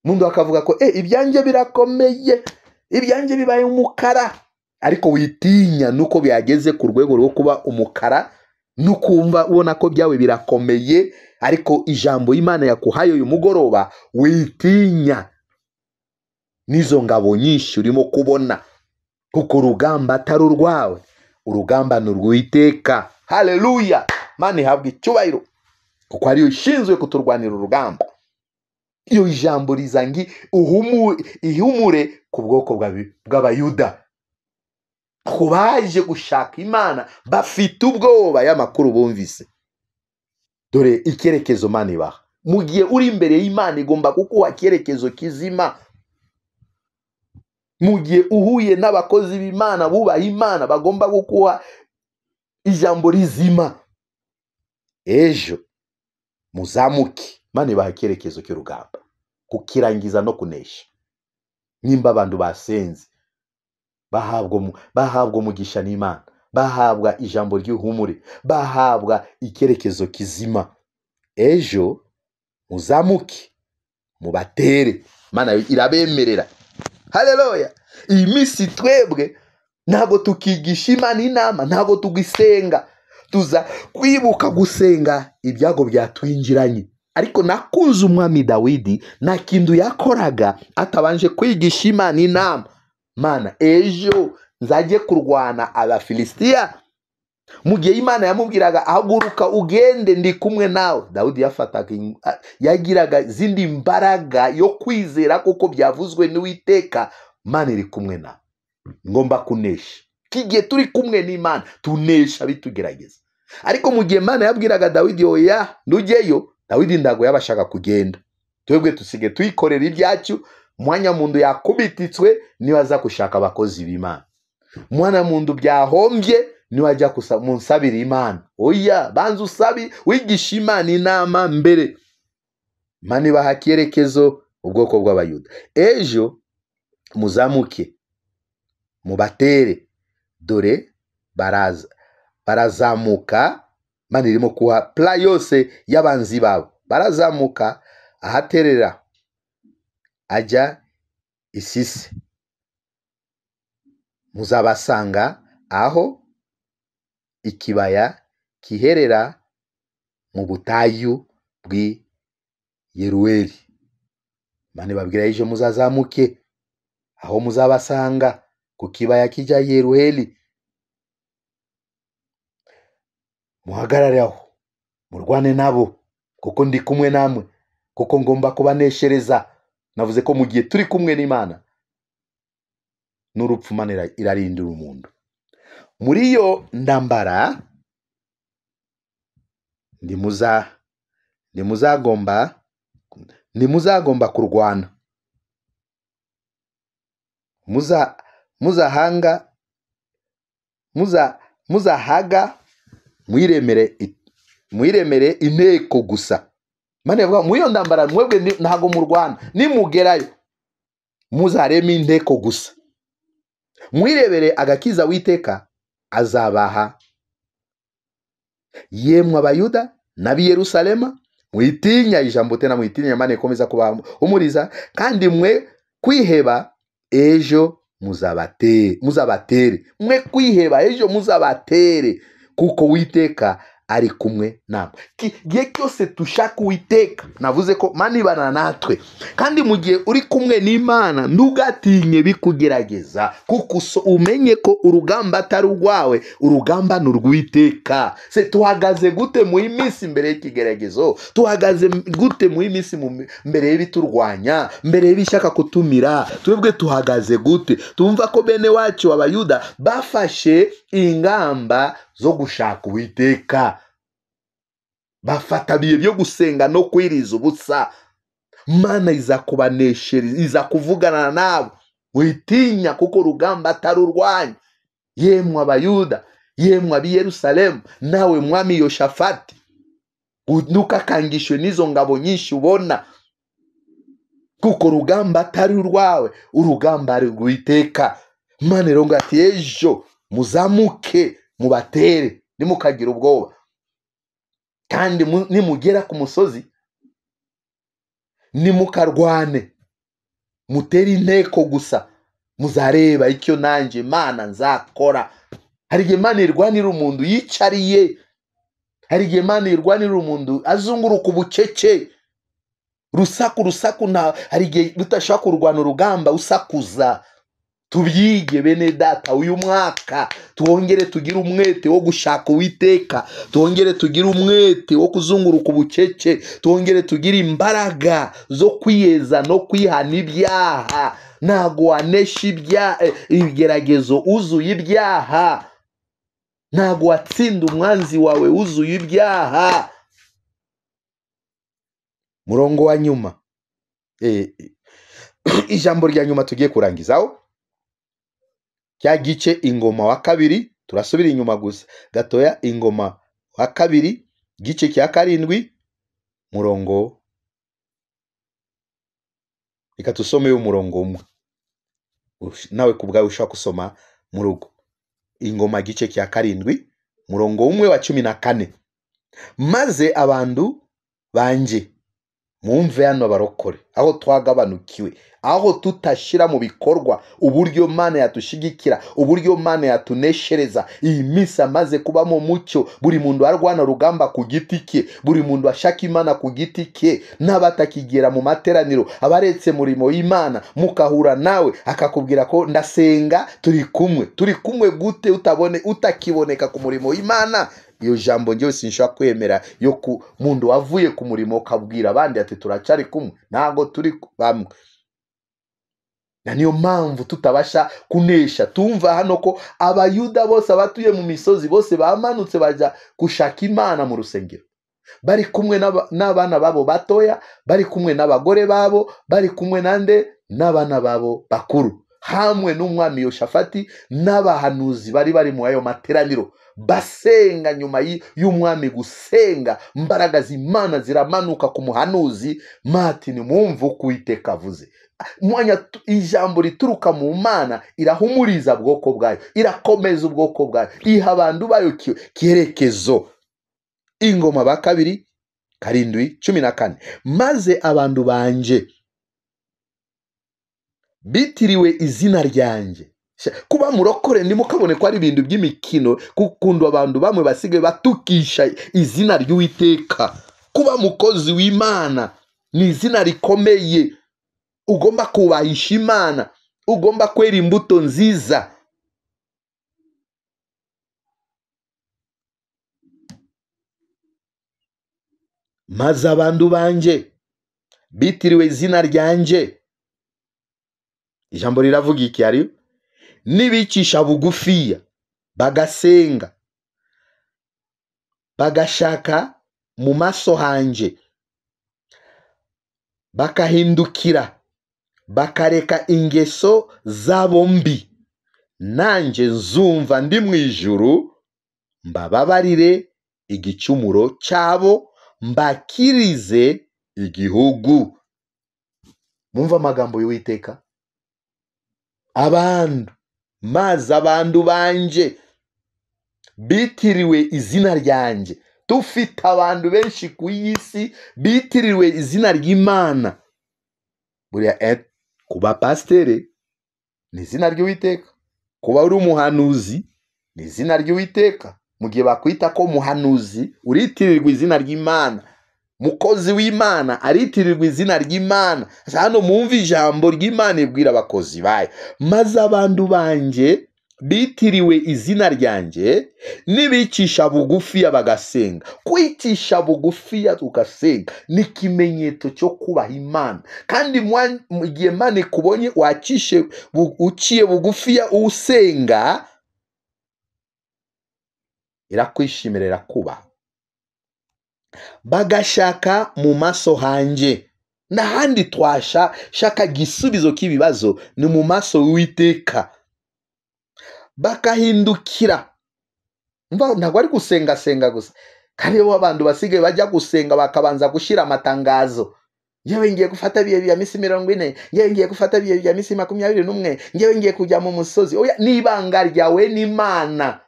Mundu akavuga ko ibyanjye birakomeye, ibyanjye bibaye umukara. Ariko witinya nuko byageze ku rwego rwo kuba umukara, nukumva ubona ko byawe birakomeye, ariko ijambo Imana yakuhaye uyu mugoroba, witinya n'izo ngabo nyinshi urimo kubona, kuko urugamba atari urwawe, urugamba ni urw'Uwiteka. Haleluya. Mana ihabwe icyubahiro, kuko ariyo ishinzwe kuturwanira urugamba. Iyo ijambo rizangi ihumure ku bwoko bw'Abayuda, ku baje gushaka Imana bafite ubwoba y'amakuru bumvise. Dore icyerekezo Mana ibaha. Mu gihe uri imbere y'Imana igomba kukuha icyerekezo kizima. Mu gihe uhuye n'abakozi b'Imana bubaha Imana, bagomba kukuha ijambo rizima. Ejo muzamuke, Mana ibaha icyerekezo cy'urugamba, kukirangiza no kunesha. Nimba abantu basenze bahabwa umugisha n'Imana, bahabwa ijambo ry'ihumure, bahabwa icyerekezo kizima, ejo muzamuke mubatere. Mana irabemerera. Haleluya. Iyi minsi twebwe ntabwo tukigisha Imana inama, ntabwo tugisenga, tuza kwibuka gusenga ibyago byatwinjiranye. Ariko nakunze umwami Dawidi, nta kintu yakoraga atabanje kwigisha Imana inama. Mana, ejo nzajye kurwana Abafilisitiya. Mu gihe Imana yamubwiraga haguruka ugende ndi kumwe nawe, Dawidi yafataga yagiraga zindi mbaraga yo kwizera kuko byavuzwe n'Uwiteka, Mana iri kumwe nawe, ngomba kunesha. Kigiye turi kumwe n'Imana tunesha bitugerageza. Ariko mu gihe Imana yabwiraga Dawidi oya ndujyeyo, Dawidi ndago yabashaka kugenda. Twebwe tusige tuyikorera ibyacu. Mwanya mundu yakubititswe niwe aza gushaka abakozi b'Imana. Mwana mundu byahombye niwe ajya munsabira Imana. Oya, banza usabi wigisha Imana inama mbere. Imana ibaha icyerekezo ubwoko bw'Abayuda. Ejo muzamuke mubatere, dore barazamuka. Imana irimo kuha pla yose y'abanzi babo. Barazamuka ahaterera ajya Isisi. Muzabasanga aho ikibaya kiherera mu butayu bw'i Yeruweli. Imana ibabwira ejo muzazamuke aho muzabasanga ku kibaya kijya Yeruheli, muhagarare aho murwane nabo, kuko ndi kumwe namwe, kuko ngomba kubaneshereza. Navuze ko mu gihe turi kumwe n'Imana n'urupfu Imana irarindira umuntu. Muri iyo ndambara ntimuzagomba kurwana, muzahaga mwiremere inteko gusa. Imana ivuga muri iyo ndambara mwebwe ntago murwana, nimugerayo muzareme inteko gusa, mwirebere agakiza Uwiteka azabaha. Yemwe Abayuda n'ab'i Yerusalema, mwitinya ijambo tena mwitinya, Imana ikomeza kubahumuriza, kandi mwe kwiheba ejo muzabatere, mwe kwiheba ejo muzabatere, kuko Uwiteka ari kumwe namwe. Igihe cyose dushaka Uwiteka, navuze ko Imana ibana natwe, kandi mu gihe uri kumwe n'Imana ntugatinye bikugerageza, kuko umenye ko urugamba atari urwawe, urugamba ni urw'Uwiteka. Se tuhagaze gute mu minsi mbere y'ikigeragezo? Tuhagaze gute mu minsi mbere y'ibiturwanya, mbere y'ibishaka kutumira? Twebwe tuhagaze gute? Tumva ko bene wacu Abayuda bafashe ingamba zo gushaka Uwiteka, bafata biye byo gusenga no kwiriza ubusa. Imana izakubaneshereza, izakuvugana nabo. Witinya kuko urugamba atari urwanyu. Yemwe Abayuda, yemwe ab'i Yerusalemu, nawe mwami Yoshafati, ntukakangishwe n'izo ngabo nyinshi ubona, kuko urugamba atari urwawe, urugamba ari urw'Uwiteka. Imana irongo ati ejo muzamuke mubatere, ntimukagira ubwoba. Kandi nimugera ku musozi nimukarwane, mutere inteko gusa, muzareba icyo nanjye Imana nzakora. Hari igihe Imana irwanira umuntu yicariye, hari igihe Imana irwanira umuntu azunguruka ubucece, rusaku rusaku, nta hari igihe utashobora kurwana urugamba usakuza. Tubyige bene data, uyu mwaka twongere tugire umwete wo gushaka Uwiteka, twongere tugire umwete wo kuzunguruka ubucece, twongere tugire imbaraga zo kwiyeza no kwihana ibyaha. Ntago wanesha ibigeragezo uzuye ibyaha, ntago watsinda umwanzi wawe wuzuye ibyaha. Murongo wa nyuma, ijambo rya nyuma tugiye kurangizaho, cya gice Ingoma wa kabiri, turasubira inyuma gusa gatoya. Ingoma wa kabiri gice cya 7 murongo, reka tusome umurongo umwe, nawe kubwawe ushaka gusoma mu rugo. Ingoma gice cya 7 murongo umwe wa 14. Maze abantu banje mumve hano abarokore, aho twagabanukiwe, aho tutashira mu bikorwa uburyo Imana yatushigikira, uburyo Imana yatuneshereza. Iyi minsi amaze kubamo mucyo, buri muntu arwana rugamba ku giti cye, buri muntu ashaka Imana ku giti cye, n'abatakigera mu materaniro, abaretse murimo y'Imana, mukahura nawe akakubwira ko ndasenga turi kumwe. Turi kumwe gute utabone utakiboneka ku murimo w'Imana? Iyo jambo njyewe sinshobora kwemera yo ku muntu wavuye ku murimo ukabwira abandi ati turacari kumwe. Ntago turi bamwe. Na niyo mpamvu tutabasha kunesha. Tumva hano ko Abayuda bose abatuye mu misozi bose bamanutse bajya gushaka Imana mu rusengero, bari kumwe n'abana babo batoya, bari kumwe n'abagore babo, bari kumwe nande n'abana babo bakuru, hamwe n'umwami Yoshafati n'abahanuzi bari bari mu ayo materaniro, basenga nyuma y'umwami gusenga. Imbaraga z'Imana ziramanuka ku muhanuzi Martin, mumva uko Uwiteka avuze. Mwanya ijambo rituruka mu Mana irahumuriza ubwoko bwayo, irakomeza ubwoko bwayo, iha abantu bayo cyerekezo. Ingoma ba kabiri 7:14 maze abantu banje bitiriwe izina ryanjye. Kuba murokore ntimukabone ko ari ibintu by'imikino, kukundu abantu bamwe basigaye batukisha izina ry'Uwiteka. Kuba mukozi w'Imana ni izina rikomeye, ugomba kubahisha Imana, ugomba kwera imbuto nziza. Maze abantu banje bitiriwe izina ryanjye, ijambo riravuga iki? Ari nibicisha bugufiya bagasenga bagashaka mu maso hanje, bakahindukira bakareka ingeso zabo mbi, nanjye nzumva ndi mu ijuru mbababarire igicumuro cyabo, mbakirize igihugu. Mumva amagambo y'Uwiteka. Abantu, maze abantu banje bitiriwe izina ryanjye. Tufite abantu benshi ku isi bitiriwe izina ry'Imana. Buriya kuba pasiteri ni izina ry'Uwiteka, kuba uri umuhanuzi ni izina ry'Uwiteka. Mu gihe bakwita ko muhanuzi uritirirwa izina ry'Imana, mukozi w'Imana aritirirwa izina ry'Imana. Hano mumva ijambo ry'Imana ibwira abakozi bayo, maze abantu banje bitiriwe izina ryanjye nibicisha bugufiya bagasenga. Kwicisha bugufiya ugasenga ni ikimenyetso cyo kubaha Imana. Kandi mu gihe Imana ikubonye wacishe uciye bugufiya usenga, irakwishimira, irakubaha. Bagashaka mu maso hanje. N'ahandi twashaka igisubizo k'ibibazo ni mu maso y'Uwiteka. Bakahindukira. Ntabwo ari gusenga senga gusa. Kandi bo abantu basigaye bajya gusenga bakabanza gushira amatangazo. Ngewe ngiye gufata biye bya misi 40, ngewe ngiye gufata biye bya misi 21, ngewe ngiye kujya mu musozi. Oya, nibanga ryawe n'Imana,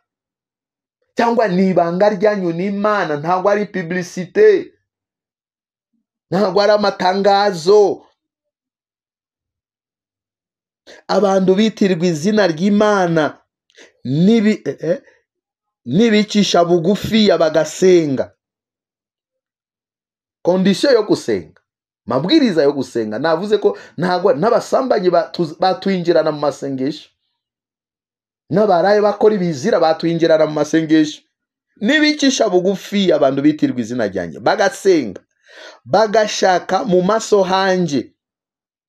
cyangwa nibanga ryanyu n'Imana. Ntabwo ari publicité, ntabwo ari amatangazo. Abantu bitirwa izina ry'Imana nibicisha bugufiya bagasenga. Kondisiyo yo gusenga, mabwiriza yo gusenga, navuze ko ntabwo n'abasambanyi batwinjirana mu masengesho, n'abaraye bakora ibizira batwinjirana mu masengesho. Nibicisha bugufi abantu bitirwa izina ryanjye bagasenga bagashaka mu maso hanje.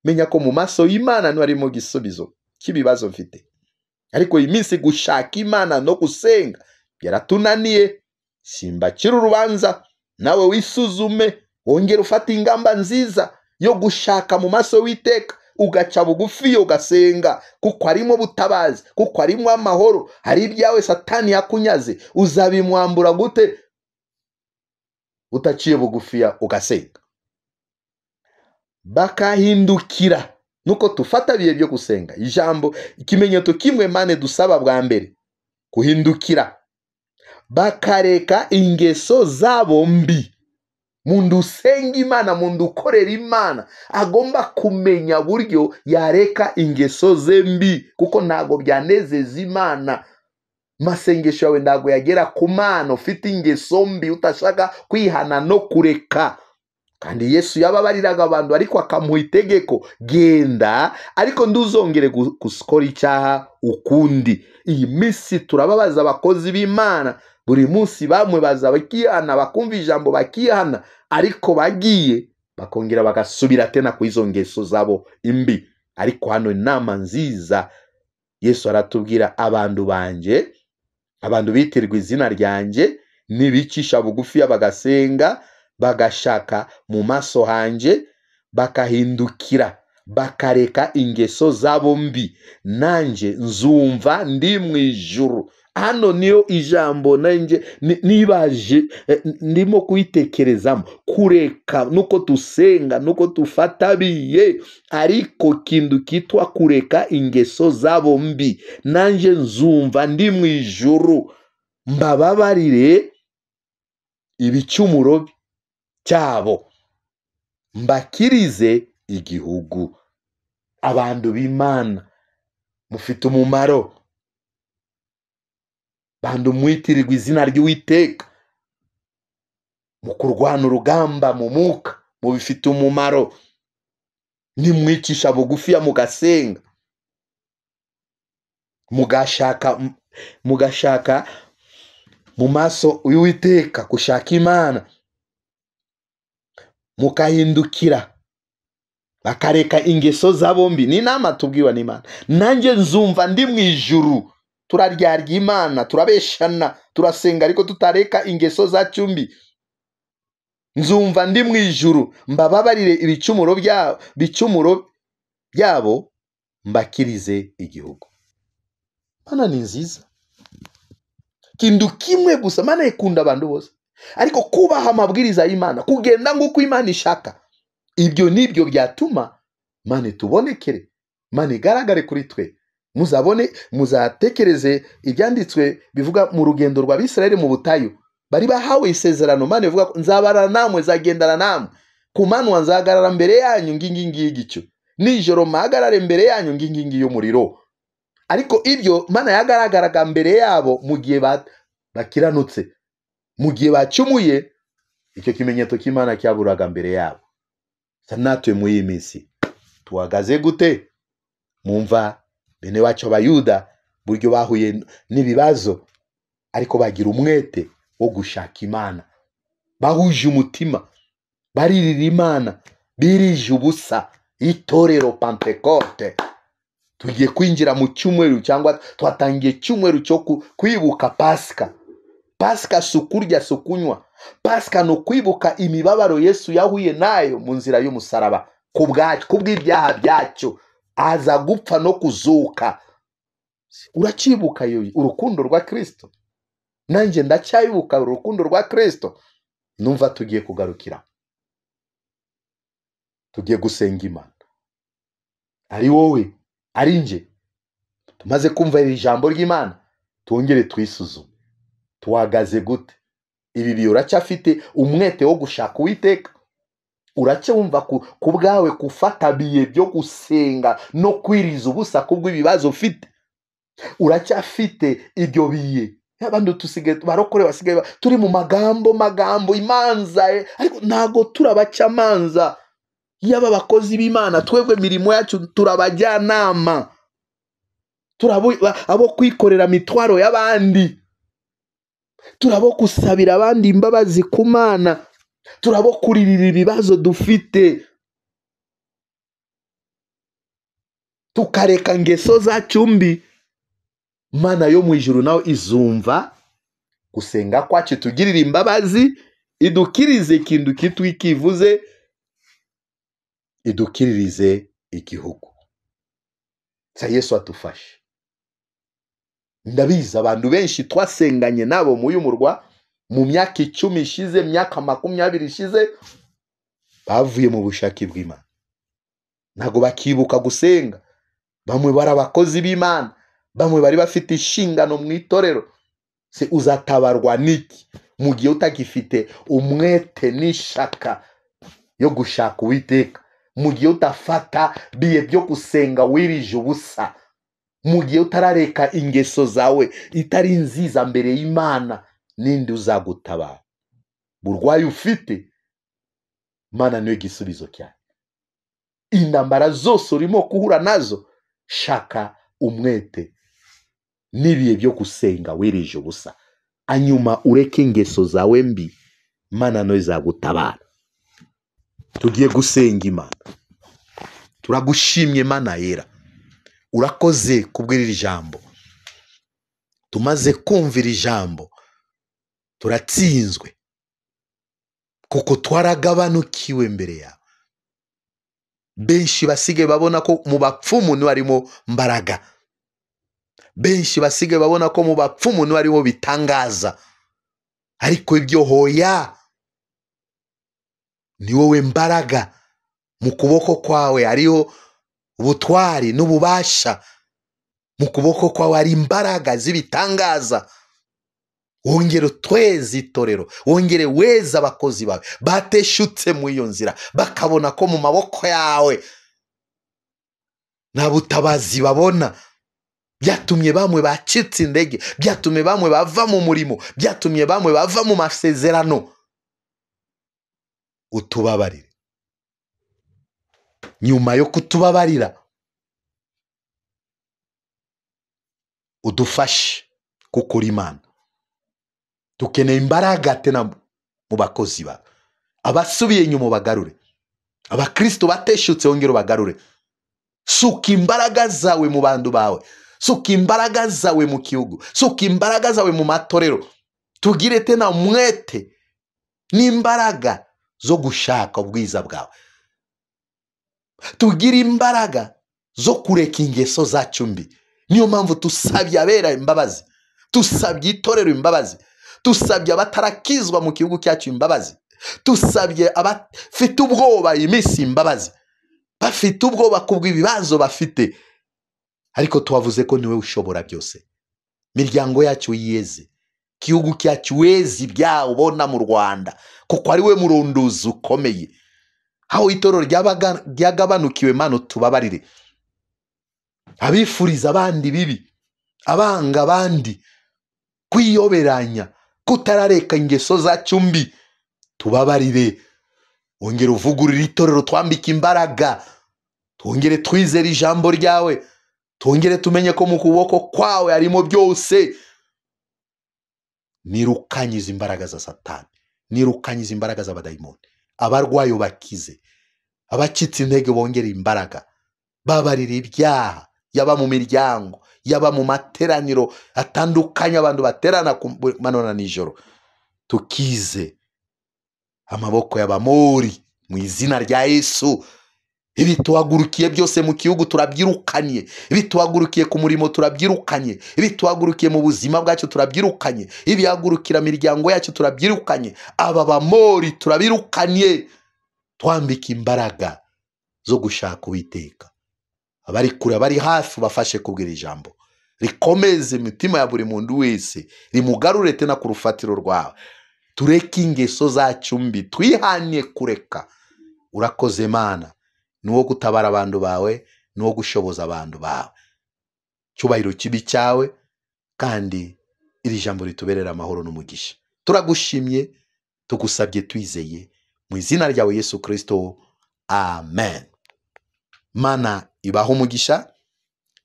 Menya ko mu maso y'Imana niho harimo igisubizo cy'ibibazo mfite. Ariko iyi minsi gushaka Imana no gusenga byaratunaniye. Simbakira urubanza, nawe wisuzume, wongere ufate ingamba nziza yo gushaka mu maso y'Uwiteka, ugaca bugufi ugasenga, kuko harimo butabazi, kuko harimo amahoro. Hari ibyawe Satani yakunyaze, uzabimwambura gute utaciye bugufiya ugasenga? Bakahindukira. Nuko tufata biye byo gusenga. Ijambo ikimenyetso kimwe mane dusaba bwa mbere, kuhindukira, bakareka ingeso zabo mbi. Mundu usenga Imana, mundu ukorera Imana agomba kumenya buryo yareka ingeso ze mbi, kuko ntago byanezeza Imana. Masengesho yawe ntago yagera ku Mana ufite ingeso mbi, utashaka kwihana no kureka. Kandi Yesu yababariraga abantu, ariko akamuha itegeko, genda ariko nduzongere gukora icyaha ukundi. Iyi minsi turababaza abakozi b'Imana buri munsi, bamwe baza bakihana, bakumva ijambo bakihana, ariko bagiye bakongera bagasubira tena ku izo ngeso zabo imbi. Ariko hano inama nziza Yesu aratubwira, abantu banje, abantu bitirwa izina ryanjye, nibicisha bugufi bagasenga bagashaka mu maso hanje, bakahindukira bakareka ingeso zabo mbi, nanjye nzumva ndi mu ijuru. Hano niyo ijambo nanjye nibaje ndimo kuyitekerezamo, kureka nuko tusenga nuko tufatabiye, ariko kindu kitwa kureka ingeso zabo mbi, nanjye nzumva ndi mu ijuru mbababarire ibicumuro cyabo, mbakirize igihugu. Abantu b'Imana mufite umumaro, bantu mwitirirwa izina ry'Uwiteka mu kurwana urugamba mu mwuka, mubifite umumaro. Nimwicisha bugufiya mugasenga, mugashaka mu maso y'Uwiteka, gushaka Imana, mukahindukira bakareka ingeso zabo mbi. Ni inama tubwiwe n'Imana. Nanjye nzumva ndi mu ijuru. Turaryarya Imana, turabeshana, turasenga ariko tutareka ingeso zacu mbi. Nzumva ndi mu ijuru, mbababarire ibicumuro byabo, mbakirize igihugu. Mana ni nziza. Kintu kimwe gusa, Mana ikunda abantu bose, ariko kubaha amabwiriza y'Imana, kugenda nk'uko Imana ishaka, ibyo nibyo byatuma Mana itubonekere, Mana igaragare kuri twe. Muzabone, muzatekereze ibyanditswe bivuga mu rugendo rwa Bisirayeli mu butayu. Bari bahawe isezerano, Mana ivuga ko nzabana namwe, nzagendana namwe, ku manywa nzahagarara mbere yanyu ngingi ngiyi igicu, nijoro mpahagarare mbere yanyu ngingi ngiyi y'umuriro. Ariko ibyo Mana yagaragaraga mbere yabo mu gihe bakiranutse, mu gihe bacumuye, icyo kimenyetso cy'Imana cyaburaga mbere yabo. Natwe muri iyi minsi tuhagaze gute? Mumva bene wacu Abayuda buryo bahuye n'ibibazo, ariko bagira umwete wo gushaka Imana, bahuje umutima, baririra Imana, birije ubusa. Itorero Pentekote, tugiye kwinjira mu cyumweru, cyangwa twatangiye cyumweru cyo kwibuka Pasika. Pasika si ukurya, si ukunywa. Pasika ni ukwibuka imibabaro Yesu yahuye nayo mu nzira y'umusaraba kubw'ibyaha byacu, aza gupfa no kuzuka. Uracibuka urukundo rwa Kristo? Nanjye ndacyayibuka urukundo rwa Kristo. Numva tugiye kugarukira, tugiye gusenga Imana. Ari wowe, ari nje, tumaze kumva iri jambo ry'Imana, twongere twisuzume, tuhagaze gute? Ibi bihe uracyafite umwete wo gushaka Uwiteka? Uracyumva ku bwawe gufata biye byo gusenga no kwiriza ubusa kubw'ibibazo ufite? Uracyafite ibyo biye? Abandi tusigaye barokore basigaye turi mu magambo imanza, ariko ntago turabacamanza. Yaba abakozi b'Imana, twebwe mirimo yacu turabajyanama, abo kwikorera mitwaro y'abandi, turabo gusabira abandi imbabazi ku Mana, turabo kuririra ibibazo dufite, tukareka ngeso zacu mbi. Mana yo mu ijuru nawe izumva gusenga kwacu, tugirire imbabazi, idukirize ikintu kitwikivuze, idukiririze igihugu. Sa Yesu atufashe. Ndabizi abantu benshi twasenganye nabo mu murwa mu myaka 10 ishize, myaka 20 ishize, bavuye mu bushake bw'Imana, ntago bakibuka gusenga. Bamwe bari abakozi b'Imana, bamwe bari bafite inshingano mu itorero. Se uzatabarwa niki mu gihe utagifite umwete n'ishaka yo gushaka Uwiteka, mu gihe utafata biye byo gusenga wirije ubusa, mu gihe utarareka ingeso zawe itari nziza mbere y'Imana? Ninde uzagutabara? Burwayi ufite, Mana niyo gisubizo cyawe. Intambara zose urimo kuhura nazo, shaka umwete n'ibihe byo gusenga wirije ubusa, anyuma ureke ingeso zawe mbi, Mana niyo izagutabara. Tugiye gusenga Imana. Turagushimye Mana yera, urakoze kubw'iri jambo. Tumaze kumvira ijambo, turatsinzwe kuko twaragabanukiwe mbere yawe. Benshi basigaye babona ko mu bapfumu niho harimo mbaraga, benshi basigaye babona ko mu bapfumu niho harimo bitangaza, ariko ibyo hoya, ni wowe mbaraga. Mu kuboko kwawe hariho ubutwari n'ububasha, mu kuboko kwawe hari imbaraga z'ibitangaza. Wongere utweze itorero, wongere weze abakozi bawe bateshutse mu iyo nzira, bakabona ko mu maboko yawe nta butabazi babona. Byatumye bamwe bacitse intege, byatumye bamwe bava mu murimo, byatumye bamwe bava mu masezerano. Utubabarire. Nyuma yo kutubabarira, udufashe kuko uri Imana. Dukeneye imbaraga tena mu bakozi bawe. Abasubiye inyuma bagarure, abakristo bateshutse wongere ubagarure. Suka imbaraga zawe mu bantu bawe, suka imbaraga zawe mu gihugu, suka imbaraga zawe mu matorero. Tugire tena umwete n'imbaraga zo gushaka ubwiza bwawe. Tugire imbaraga zo kureka ingeso zacu mbi. Niyo mpamvu tusabye abera imbabazi, tusabye itorero imbabazi, tusabye abatarakizwa mu gihugu cyacu imbabazi, tusabye abafite ubwoba iminsi imbabazi, bafite ubwoba kubw'ibibazo bafite, ariko tubavuze ko niwe ushobora byose. Miryango yacu yeze, igihugu cyacu weze ibyaha ubona mu Rwanda, kuko ari we murondozi ukomeye. Aho itorero ryagabanukiwe, Mana tubabarire. Abifuriza abandi bibi, abanga abandi, kwiyoberanya, kutarareka ingeso zacu mbi, tubabarire. Wongere uvugurure itorero, twambike imbaraga, twongere twizere ijambo ryawe, twongere tumenye ko mu kuboko kwawe harimo byose. Nirukanyiza imbaraga za Satani, nirukanyiza imbaraga z'abadayimoni, abarwayi bakize, abacitse intege bongere imbaraga, babarira ibyaha, yaba mu miryango, yaba mu materaniro atandukanye abantu baterana ku manywa na nijoro. Tukize amaboko y'abamori mu izina rya Yesu. Ibituhagurukiye byose mu gihugu turabyirukanye, ibituhagurukiye ku murimo turabyirukanye, ibituhagurukiye mu buzima bwacu turabyirukanye, ibihagurukira miryango yacu turabyirukanye, aba bamori turabirukanye. Twambike imbaraga zo gushaka Uwiteka. Abari kure, abari hafi, bafashe kubwira ijambo rikomeze imitima ya buri muntu wese, rimugarure tena ku rufatiro rwawe. Tureke ingeso zacu mbi, twihanye kureka. Urakoze Mana, ni uwo gutabara abantu bawe, ni uwo gushoboza abantu bawe. Cyubahiro kibi cyawe, kandi iri jambo rituberera amahoro n'umugisha. Turagushimye, tugusabye twizeye mu izina ryawe Yesu Kristo, amen. Mana ibaho umugisha.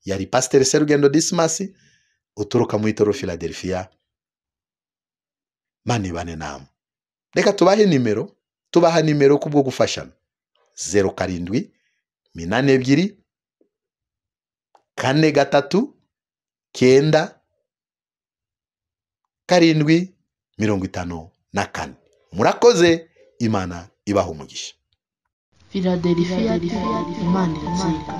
Yari Pasiteri Serugendo Dismas uturuka mu itorero Philadelphia. Mana ibane namwe. Reka tubahe nimero, tubaha nimero kubwo gufashana. 07 82 4 3 9 7 54. Murakoze, Imana ibaho umugisha. Philadelphia, Imana irazirikana.